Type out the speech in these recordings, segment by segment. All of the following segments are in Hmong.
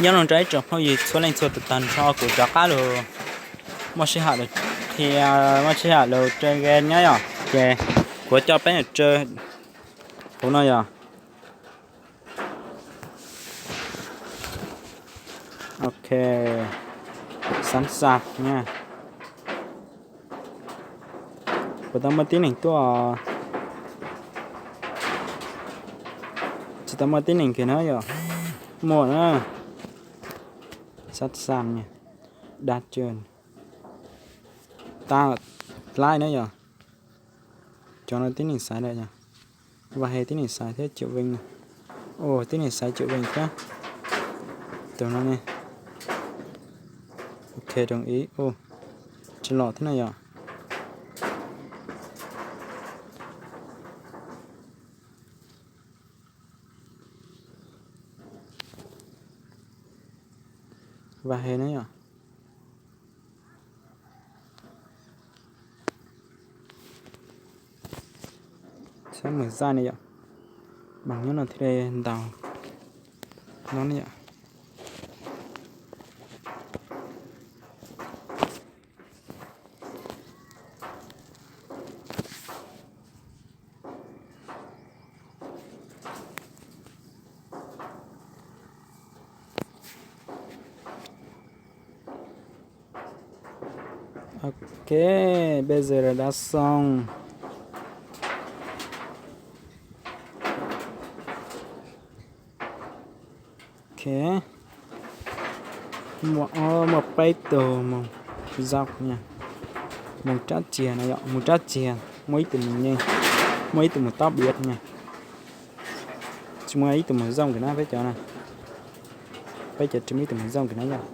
Nyob zoo rau ib tsoom phooj ywg txhua leej txhua tus tag nrho, kuv rov qab los muaj sij hawm los qhia, muaj sij hawm los rau game nyob yom, ces kuv coj peb mus rau hauv no yom. Ok, sẵn sàng nha. Puas tau muaj tib neeg tuaj? Tsis tau muaj tib neeg kiag na yom. Muaj na. Sẵn sàng nha. Đa trường. Tao lái na yom. Cov no tib neeg xaiv lawm yom. Vam He tib neeg xaiv thiab Triệu Vinh na. Ua tib neeg xaiv Triệu Vinh thiab. Tus no ne. Ok, đồng ý. Ua tsis los thiab na yom. Vam He na yom. Sab mus zaj ne yom. Mas nyob no thiaj li ntaus no ne yom. Ok, bây giờ là đã xong. Ok. Muaj, muaj peb tug mus zaum nha. Mus rab txiag no yom, mus rab txiag, muaj ib tug mus nyeg, muaj ib tug mus tob biav nha. Tsis muaj ib tug mus zaum kiag na peb cov na. Peb cov tsis muaj ib tug mus zaum kiag na yom.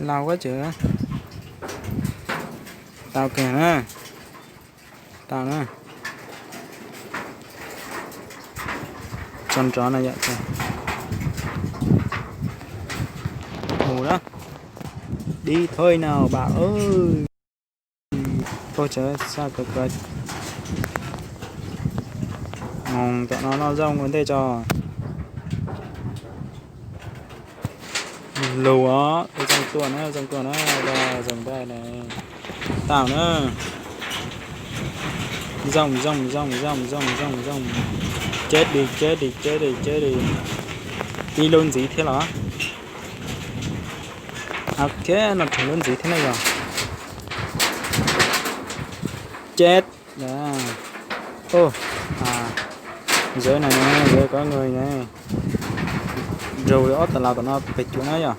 Laus quá trời. Tau kìa na. Tau na. Tso nrov no yom. Mus đó. Đi thôi nào bạn ơi. Thôi chớ xa cờ cờ. Mus tom no noj zaub ua ntej tso. Lus os, ua zoo tuaj na, zoo tuaj na, zoo ntej na. Tau na. Zoo, zoo, zoo, zoo, zoo, zoo, zoo. Chết đi, chết đi, chết đi, chết đi. Ib lub ntxiv thiab los. Ok, no tshuav lub ntxiv thiab na yog. Chết. Ơ, giới này nè, giới có người nè. Rau ob tag laus tom no pem cuam na yog.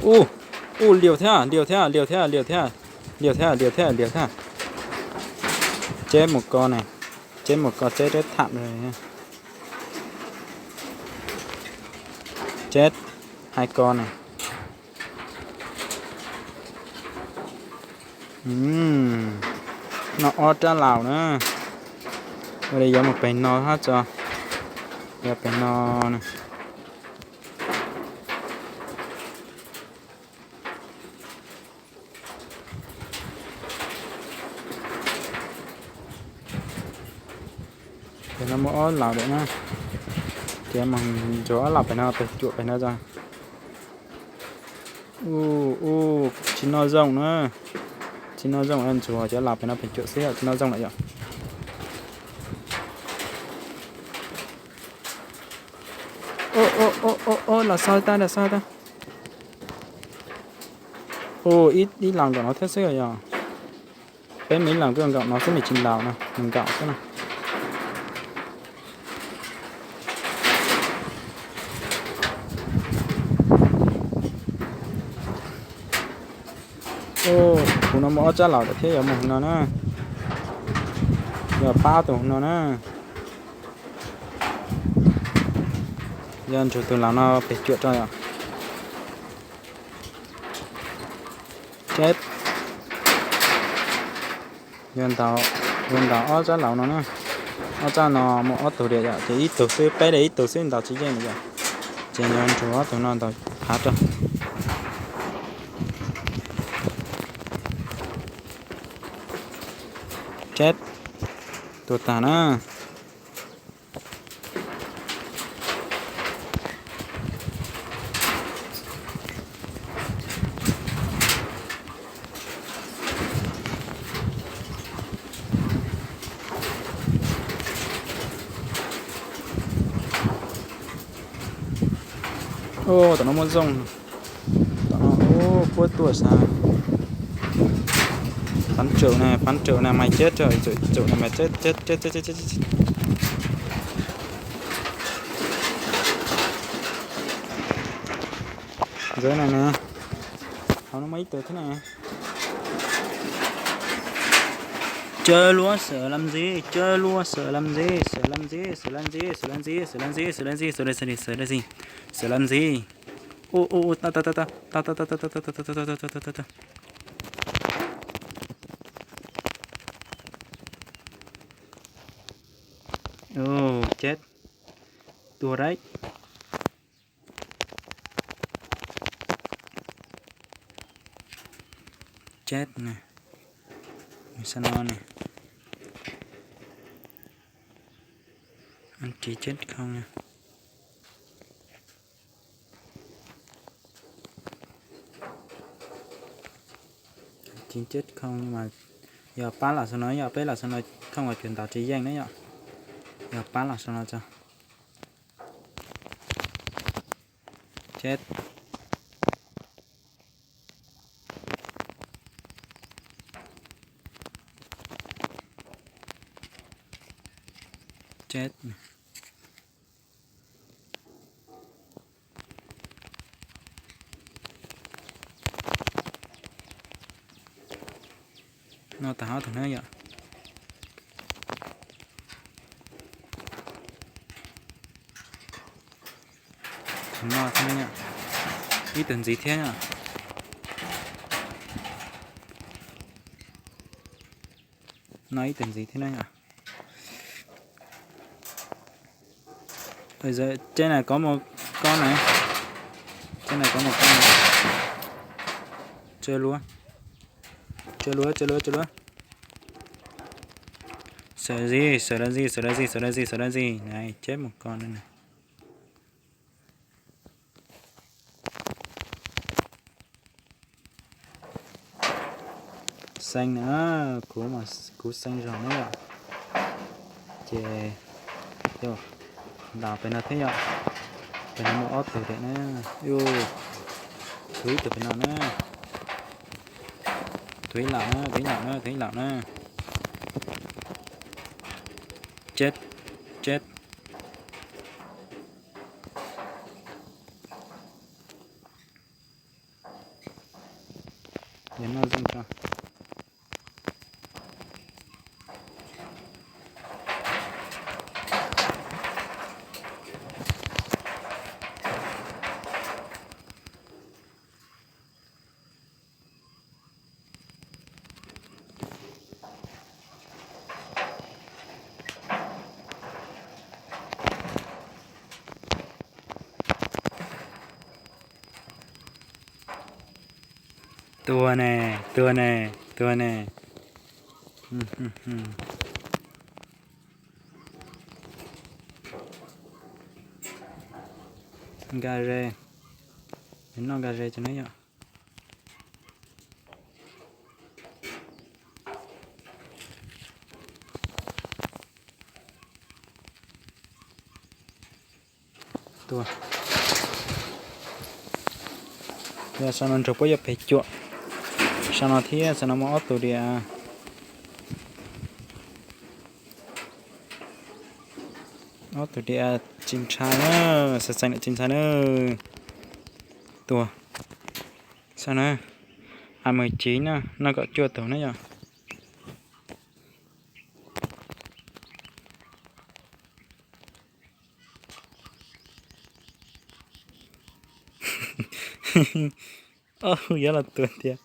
U, u, liu thiab, liu thiab, liu thiab, liu thiab. Liu thiab, liu thiab, liu thiab. Chết một con này. Chết một con, chết rất thảm rồi. Chết hai con này. Ừm, no ob rab laus na. Ua li yuav mus pem no hab tso. Yuav pem no na. Pem no muaj ob laus lawm na. Ces mus ntsuas ob laus pem no pem cuam pem no tso. U, u, tsis noj zoo na. Tsis noj zoo, ntsuas cov laus pem no pem cuam xwb yom, tsis noj zoo lawm yom. Ô, ô, ô, ô, ô, làm sao ta, làm sao ta? Ô, ib, ib leeg nkaum no thiab xwb yom. Peb mus ib leeg twb nkaum no xwb, nws tsis ntaus no, nws nkaum xwb no. Tus no muaj ob tsab laus lawm thiab, yuav mus no na. Yuav pab tus no na. Yuav nrug tus laus no pem cuam rau yom. Ces yuav ntaus, yuav ntaus ob tsab laus no na. Ob tsab no muaj ob tug diam yom, ces ib tug xwb, peb li ib tug xwb ntaus tsis yeej li yom. Ces yuav nrug ob tug no ntaus phav rau. Ces tua tag na. Tom no muaj zoo, tom no puab tuaj sas. Pab tsaum na, pab tsaum na, mas ceb tsaum, tsaum na mas ceb, ceb, ceb, ceb. Ntawd na, hauv no muaj ib tug thiab na. Chơi lúa sửa làm gì, chơi lúa sửa làm gì, sửa làm gì, sửa làm gì, sửa làm gì, sửa làm gì, sửa làm gì, sửa làm gì, sửa làm gì, sửa làm gì. Ô, ô, ô, ta, ta, ta, ta, ta, ta, ta, ta, ta, ta, ta, ta, ta, ta, ta. Ô, chết. Tua đấy. Chết nè. Sao no nè. Anh chị chết không nè. Chính chết không nhưng mà yog pab los sau no, yog peb los sau no không, chuav ntaus tsis yeej na yom. Yog pab los sau no tso. Chết. Chết. No tag ob tug na yom. Tus no thiab na yom. Ib tug ntxiv thiab yom. No ib tug ntxiv thiab na yom. Ces na có một con này. Trên này có một con này. Chơi lúa. Chơi lúa, chơi lúa, chơi lúa. Sửa gì, sửa là gì, sửa là gì, sửa là gì, sửa là gì. Này, chết một con nữa này. Xeeb na, kuv mas kuv xeeb zog na yom. Ces ntaus pem no thiab yom. Pem no muaj ob tug diam na. Tus ib tug pem no na. Tus ib lawm na, tus ib lawm na, tus ib lawm na. Chết, chết. Yog noj zeej tso. Tua ne, tua ne, tua ne. Nkag ze, noj nkag ze tso na yom. Tua. Yog sau no nrog puab yuav pem cuam. Sau no thiab, sau no muaj ob tug diam. Ob tug diam tsis ntshai na, xav xeeb lawm tsis ntshai na. Tua. Sau na, a mười chín na, noj kaum cuaj tug na yom. Au, yuav los tua tiag.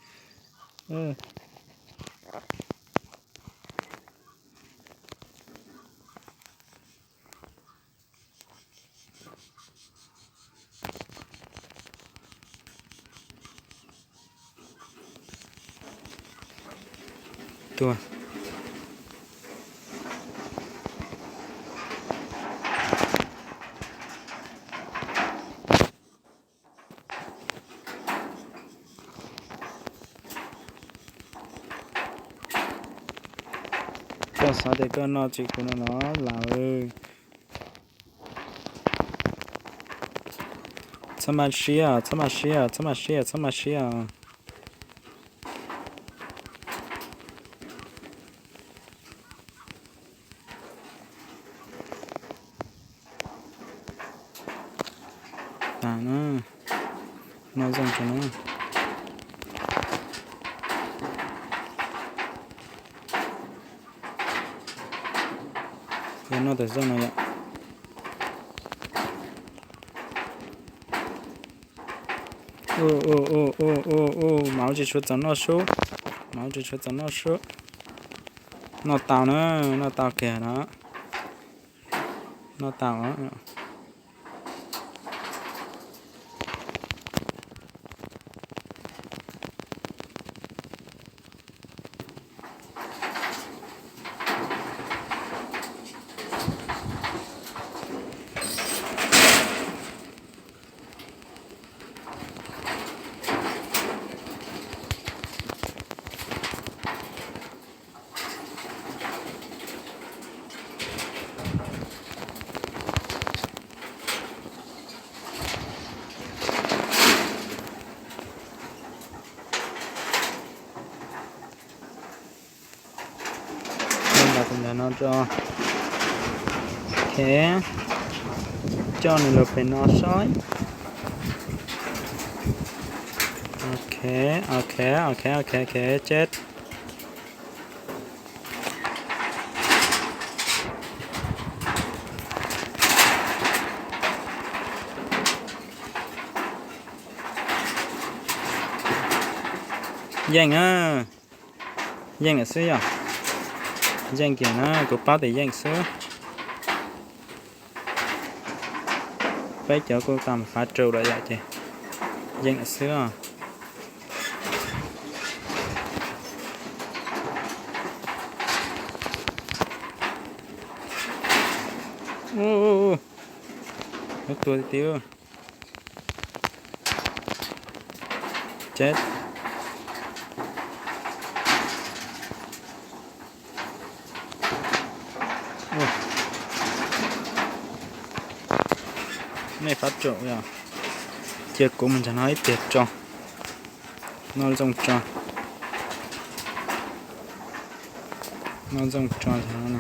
Tuag. Koj xav tias koj noj tsis kuv no los lawm. Txhob maj siab, txhob maj siab, txhob maj siab, txhob maj siab. Tas na, noj zoo tso na. Yog noj tawm zoo no yom. Ub, ub, ub, ub, ub, ub, mas ub tsis tshua txaus noj sub, mas ub tsis tshua txaus noj sub. Noj tau na, noj tau kiag na, noj tau. Ntawm no tso. Ok, coj nws los pem no saib. Ok, ok, ok, ok, ok, chết. Yeej na, yeej lawm xwb yom. Yeej kiag na, kuv paub tias yeej xwb. Peb cov kuj tau fav rau lawm yom ces yeej lawm xwb os. Ub, ub, ub. Lub tua tiag tiag. Chết. Ua, nej pab tsom yom. Cia kuv mus nrog no ib pliag tso. Noj zoo tso. Noj zoo tso, noj zoo tso na.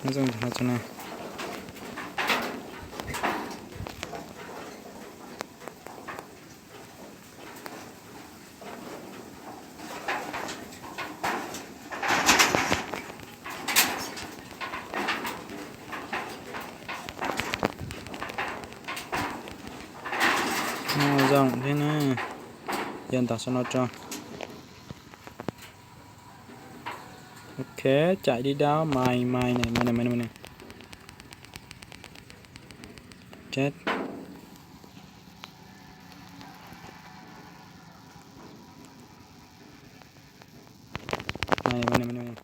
Noj zoo thiab na. Yog ntaus saum no tso. Ok, chạy đi đâu mày, mày này, mày này, mày này, mày này. Chết. Mày này, mày này, mày này, mày này.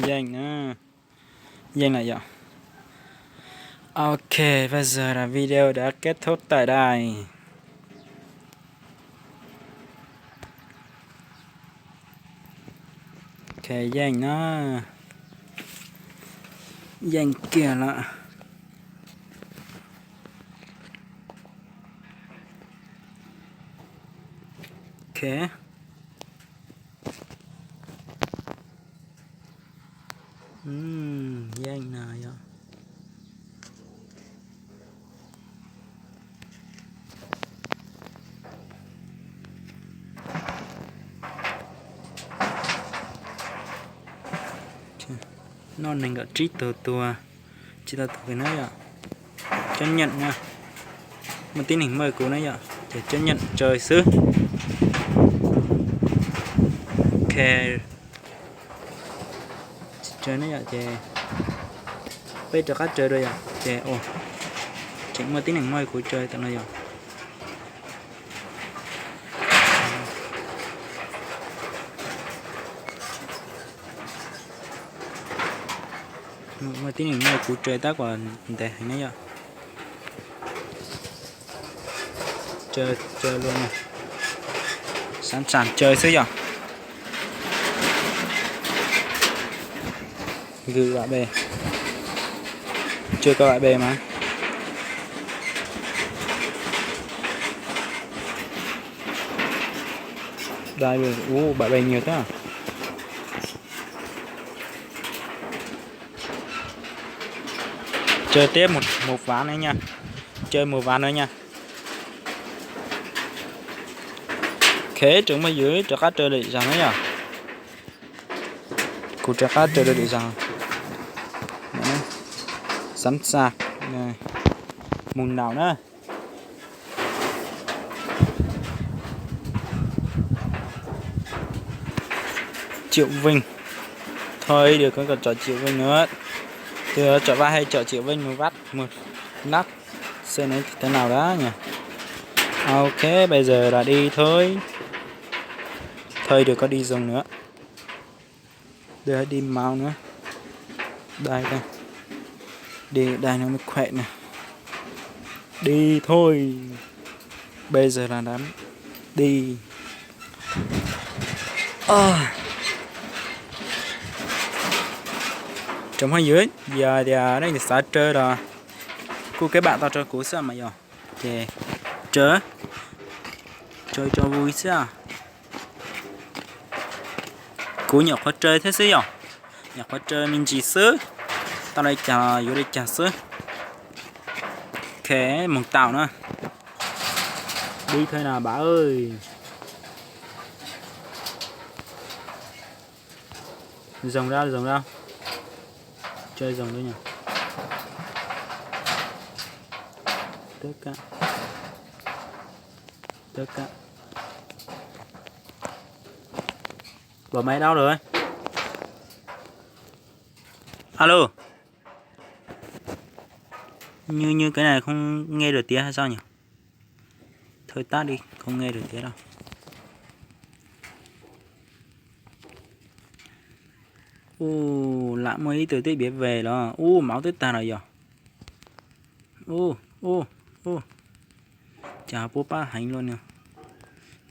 Yeej na. Yeej lawm yom. Ok, bây giờ là video đã kết thúc tại đây. Ok, yeej na. Yeej kiag lawm. Ok. Yeej na yom. Noj nees nkaum tsib tug tuag, tsis tau tuag kiag na yom. Chấp nhận na. Muaj tib neeg maj kuv na yom. Ces chấp nhận chơi xwb. Ok, tsis chơi ne yom, ces peb rov qab chơi dua yom. Ces ua, tseem muaj tib neeg muaj kuv chơi tam no yom. Muaj tib neeg muaj kuv chơi tab kuas ntev heev ne yom. Sẵn sàng chơi xwb yom. Gửi bạn bè. Chưa có bạn bè mà. Đây, ú, bạn bè nhiều thế à? Chơi tiếp một một ván nữa nha. Chơi một ván nữa nha. Ok, tseem muaj ywg rov qab raws lwm zaus na yom. Kuv rov qab raws lwm zaus. Sẵn sàng. Mus nraum na. Triệu Vinh. Thôi được, con còn chọn Triệu Vinh nữa. Từ đó chọn ba hay chọn Triệu Vinh một vắt một lắc. Xem nó như thế nào đó nhỉ. Ok, bây giờ là đi thôi. Thôi được, có đi dùng nữa. Đưa đi máu nữa. Đây đây. Đi đây nó mới khỏe nè. Đi thôi. Bây giờ là đám đi. Ơ. Tseem phooj ywg, yog tias nej xav raws los kuj kết bạn tau rau kuv xwb mas yog. Ces raws, raws tso vui xwb. Kuv nyuam qhuav raws thiab xwb yom, nyuam qhuav raws me ntsis xwb, tau li cas yuav li cas xwb. Ok, mus tau na. Đi thôi nào bà ơi. Dòng ra, dòng ra. Chơi dòng đây nhỉ. Tớ cạn. Tớ cạn. Bỏ máy đâu rồi? Alo. Như như cái này không nghe được tiếng hay sao nhỉ? Thôi tắt đi, không nghe được tiếng đâu. Ú, lam muaj ib tug tib biav ve los. Ú, máu twb tag los yog. Ú, ú, ú. Cas puab pab heev luaj no.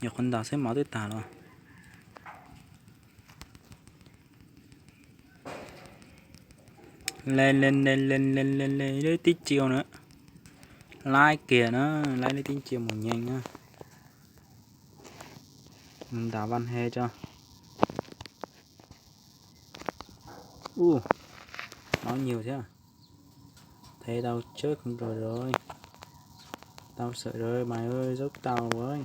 Nyuam qhuav ntaus xwb máu twb tag los. Len len len len len len len lub tib tsiu na. Laib kiag na, laib lub tib tsiu mus nyeem na. Ntaus văn he tso. Ú, máu nhiều thiab. Thế tao chết không rồi rồi. Tao sợ rồi mày ơi, giúp tao với.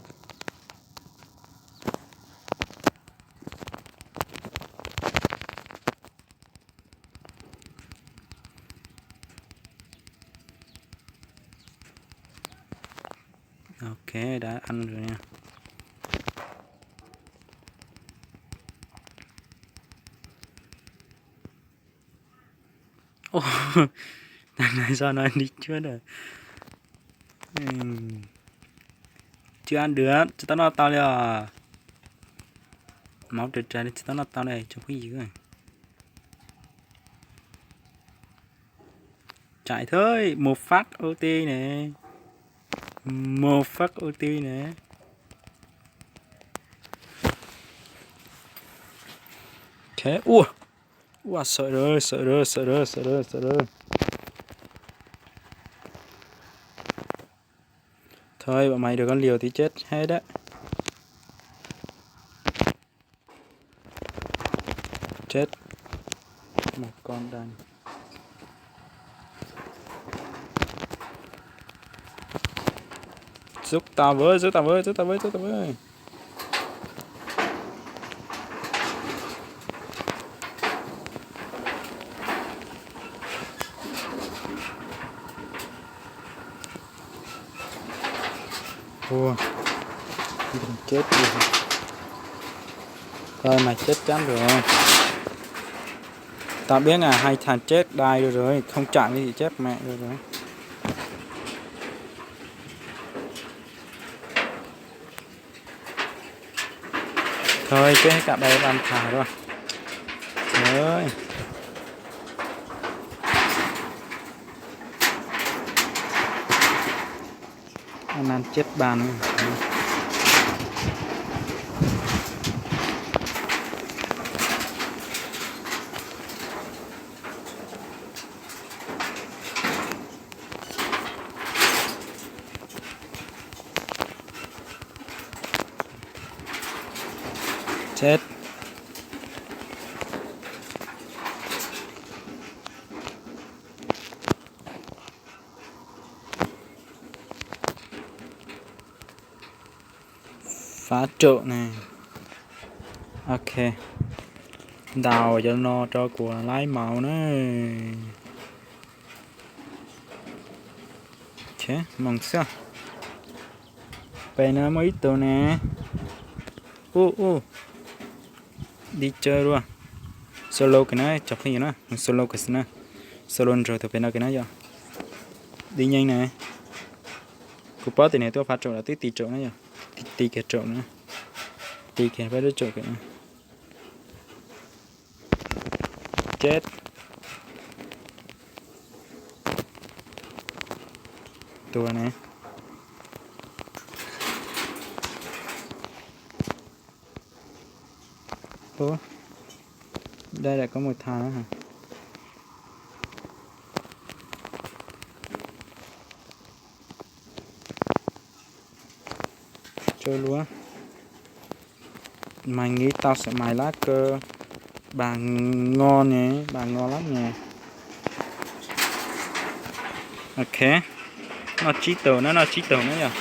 Ok, đã ăn rồi nha. Ồ, thằng này sao nó đi trước rồi? Ừm, chưa ăn được, tsis tau noj tau li os. Máu tràn tràn li, tsis tau noj tau li, tsoom phooj ywg. Chạy thôi, một phát ưu tiên nè. Một phát ưu tiên nè. Ok, ua. Ua, sợ rồi, sợ rồi, sợ rồi, sợ rồi, sợ rồi. Thôi, bọn mày đừng có liều tí chết hết đấy. Chết. Một con đàn. Giúp tao với, giúp tao với, giúp tao với, giúp tao với. Ua, chết rồi. Rồi mày chết chắn rồi. Tao biết là hai thằng chết đây rồi, rồi. Không chạy thì chết mẹ rồi, rồi. Thôi, chết hết cả ba bàn thà rồi. Trời ơi. Anh ăn chết bàn. Chết. Phá trộm này. Ok. Đào cho nó cho của lái màu nữa. Ok, mong xưa. Pem no muaj ib tug ne. Ub, ub. Di tsawg dua. Solo kiag na, cov phooj ywg na, solo kiag xwb na. Solo nrog tus pem no kiag na yom. Di nyeej na. Kuv paub tias nws tuaj phá trộm lawm, twb ti trộm na yom. Ti, ti kiag trộm na. Ti kiag pab rub trộm kiag na. Chết. Tua ne. Tua. Đây là có một thằng nữa hả? Trôi lúa. Mày nghĩ tao sẽ mày lá cơ. Bà ngon nè, bà ngon lắm nè. Ok. Noj tsib tug na, noj tsib tug na yog.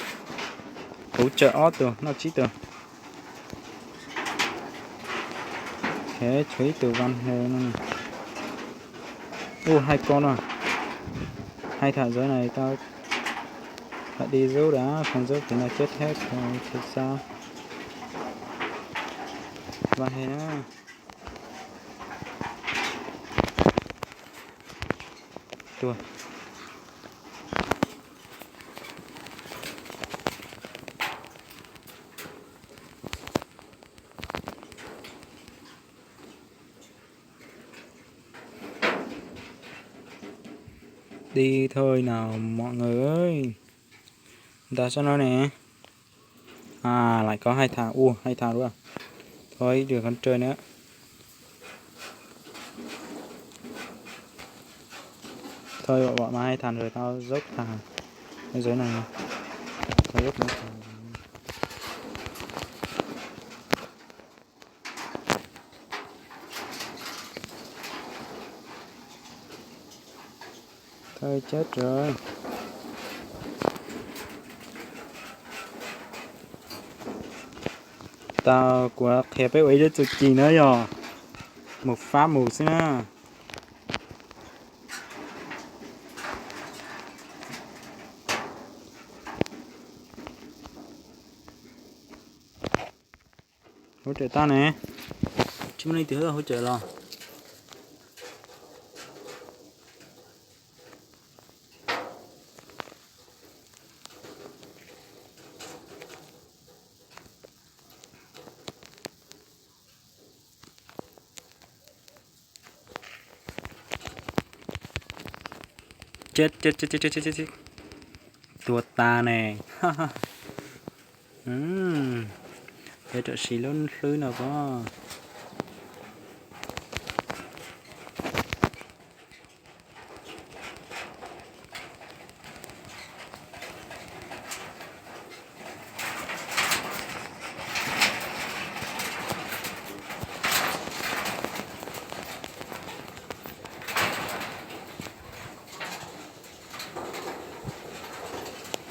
Hỗ trợ ob tug, noj tsib tug. Ok, tshuav ib tug Văn Hờ no. Ui, hai con no. Hai thằng dưới này tao phải đi giúp đã, không giúp thì nó chết hết rồi thì sao? Văn Hờ na. Tua. Đi thôi nào mọi người ơi. Ntawd sab no ne. À, lại có hai thằng. Ua, hai thằng luôn. Thôi, được con trời nữa. Thôi, bỏ, bỏ mà hai thằng rồi tao dốc thằng. Cái dưới này. Tao dốc nó thằng. Thôi chết rồi. Tau, kuv qhia peb ua ib lub txuj ci na yog mus fab mus xwb na. Hỗ trợ tao nè. Tsis muaj leej twg hỗ trợ los. Chết, chết, chết, chết, chết, chết, chết. Tua tas ne. Peb rau siv lub hlwb no pob.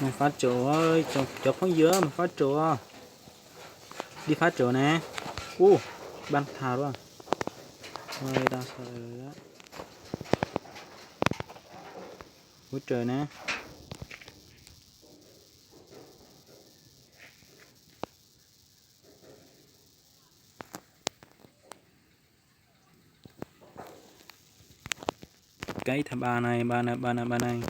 Mus fab tsuav, cov phooj ywg mus fab tsuav. Dib fab tsuav ne. Ub, ban thas luaj. Ua li tau sawv daws. Hỗ trợ ne. Cái thứ ba này, ba này, ba này, ba này.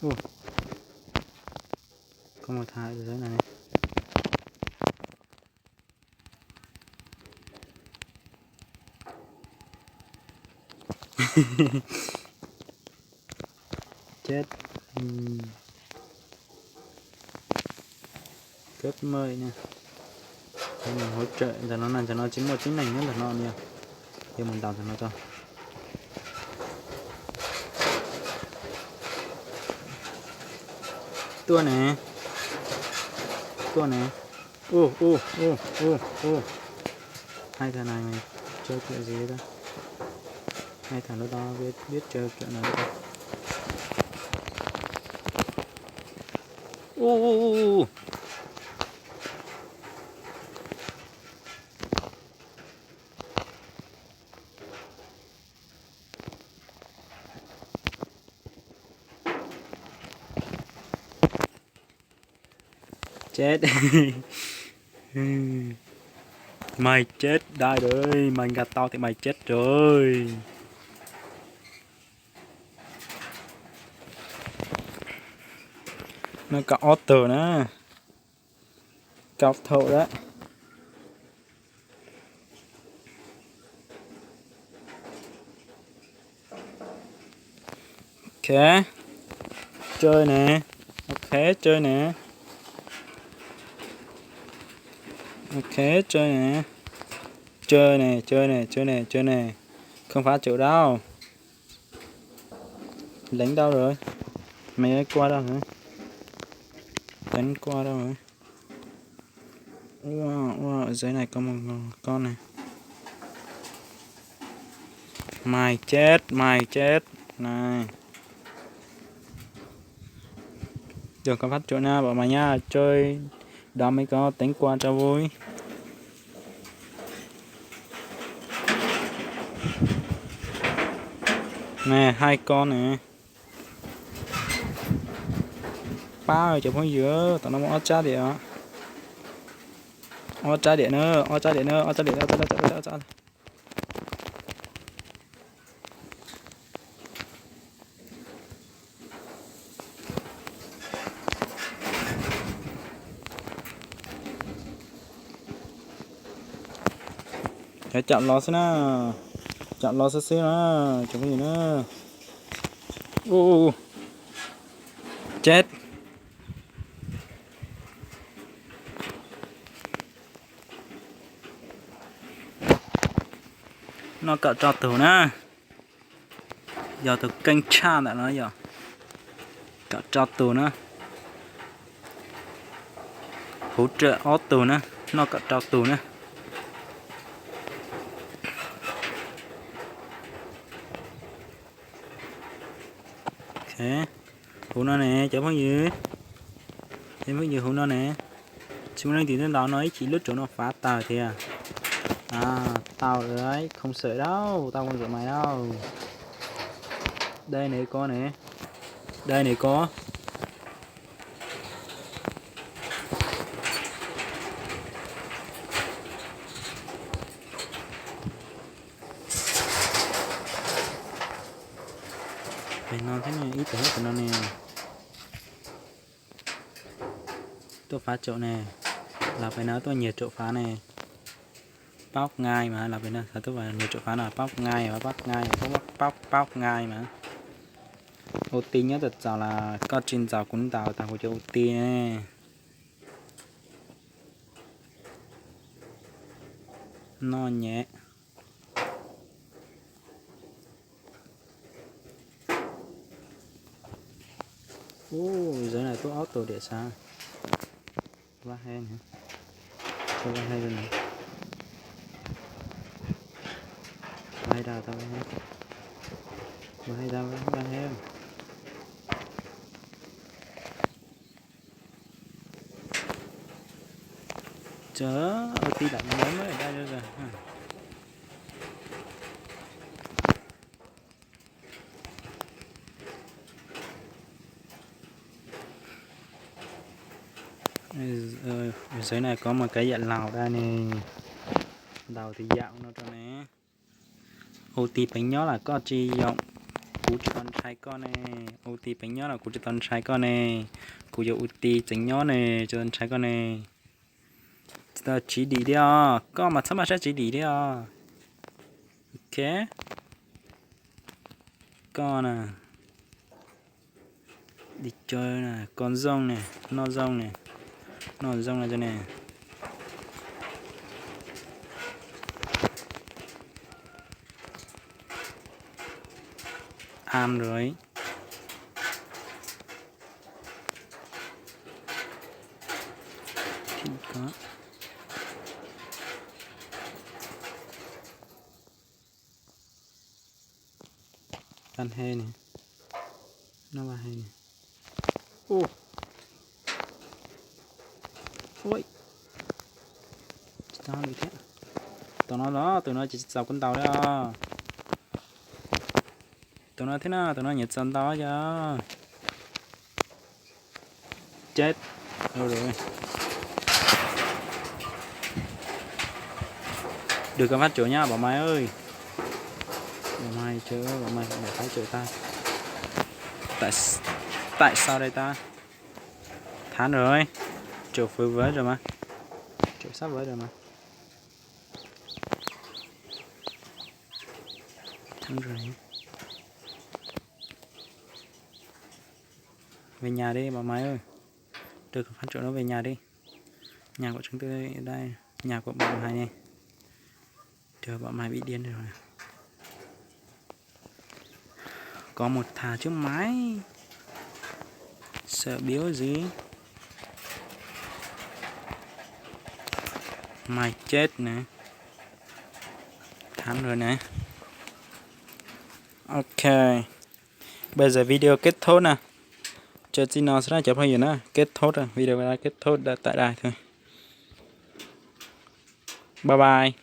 Ui, có một thằng ở dưới này. Chết. Ừm. Cấp mười nè. Thế mình hỗ trợ ntawm no, ntawm no tsis muaj tib neeg nyob ntawm no nè. Giờ mus ntaus ntawm no tso. Tuaj nè. Tuaj nè. Ui, ui, ui, ui, ui. Hai thằng này mày chơi kiểu gì đó? Hai thằng đó tao biết, biết chơi kiểu nào đó. Ui, ui, ui, ui. Chết. Mày chết đây rồi, mày gạt tao thì mày chết rồi. Nó có auto nữa. Cao thủ đó. Ok. Chơi nè. Ok, chơi nè. Ok, chơi nè. Chơi nè, chơi nè, chơi nè, chơi nè. Không phá trụ đâu. Đánh đâu rồi? Mày qua đâu hả? Đánh qua đâu hả? Ua, ua, ở dưới này có một con này. Mày chết, mày chết. Này. Giờ con phát trụ nha, bảo mày nha, chơi đó mới có tính qua cho vui. Nè, hai con nè. Pab cov phooj ywg, tam no muaj ob tsab diam. Ob tsab diam na, ob tsab diam na, ob tsab diam na. Cov cam los xwb na, cam los xwb xwb na, cov phooj ywg na. Ua, chết. Noj kom tso tus na. Yog tus keej tshaj ntawm no yog kom tso tus na. Hỗ trợ ob tug na, noj kom rau tug na. Ok, hauv no ne cov phooj ywg, cov phooj ywg hauv no ne, tsis muaj leej twg twb ntaus no ib chim lub tsev no fav tawg thiab. Tau lawm, không sợ đâu, tao không sợ mày đâu. Đây này có này. Đây này có. Pem no thiab ne, ib tug nyob pem no ne. Tuaj phá trụ ne, los pem no tuaj nyiag trụ phá ne. Pab ngai mas, los pem no xav tuaj nyiag trụ phá no, pab ngai, pab ngai, pab, pab ngai mas. Ua ti nyob txog txog los koj tsis ntxaus kuv ntaus tag kuv cov ua ti ne. Noj nyem. Ub, zaum no tuaj ob tug diam sav. Vaj he, vaj he, vaj he, vaj he. Tsam ua ti lam nyob dai zog. Ua, xwb na, koj mus kav yam laus da ne. Ntaus tus yam no rau ne. Ua ti peev nyob los koj tsis yoom, kuv tsis tau ntshai koj ne. Ua ti peev nyob los kuv tsis tau ntshai koj ne. Kuv yuav ua ti tseem nyob ne, tsis tau ntshai koj ne. Tsis tau tsiv dim thiab os, koj mas txhob maj sab tsiv dim thiab os. Ok. Koj na, dim co na, koj zoo ne, noj zoo ne, noj zoo na ne. Am rồi. Tag he ne, noj vaj he ne. Ua, ua, tsis tau li thiab. Tus no los, tus no tsis txaus kuv ntaus li os. Tus no thiab no, tus no nyiam txaus ntaus yog. Chết. Được con pháp trượng nhá, bảo mày ơi. Bảo mày chứ, bảo mày, bảo mày phải trượng ta. Tại, tại sao đây ta? Thắng rồi. Trượng phối với rồi mà. Trượng sắp với rồi mà. Thắng rồi. Về nhà đi, bảo mày ơi. Đưa con pháp trượng đó về nhà đi. Nhà của chúng tôi đây, nhà của bạn Hài này. Trời, bạn Hài bị điên rồi. Có một thằng trước máy. Sợ biếu gì. Mày chết nè. Thắng rồi nè. Ok. Bây giờ video kết thúc nè. Tso txij no xwb na cov phooj ywg na, kết thúc rồi, video đã kết thúc đã tại đây thôi. Bye bye.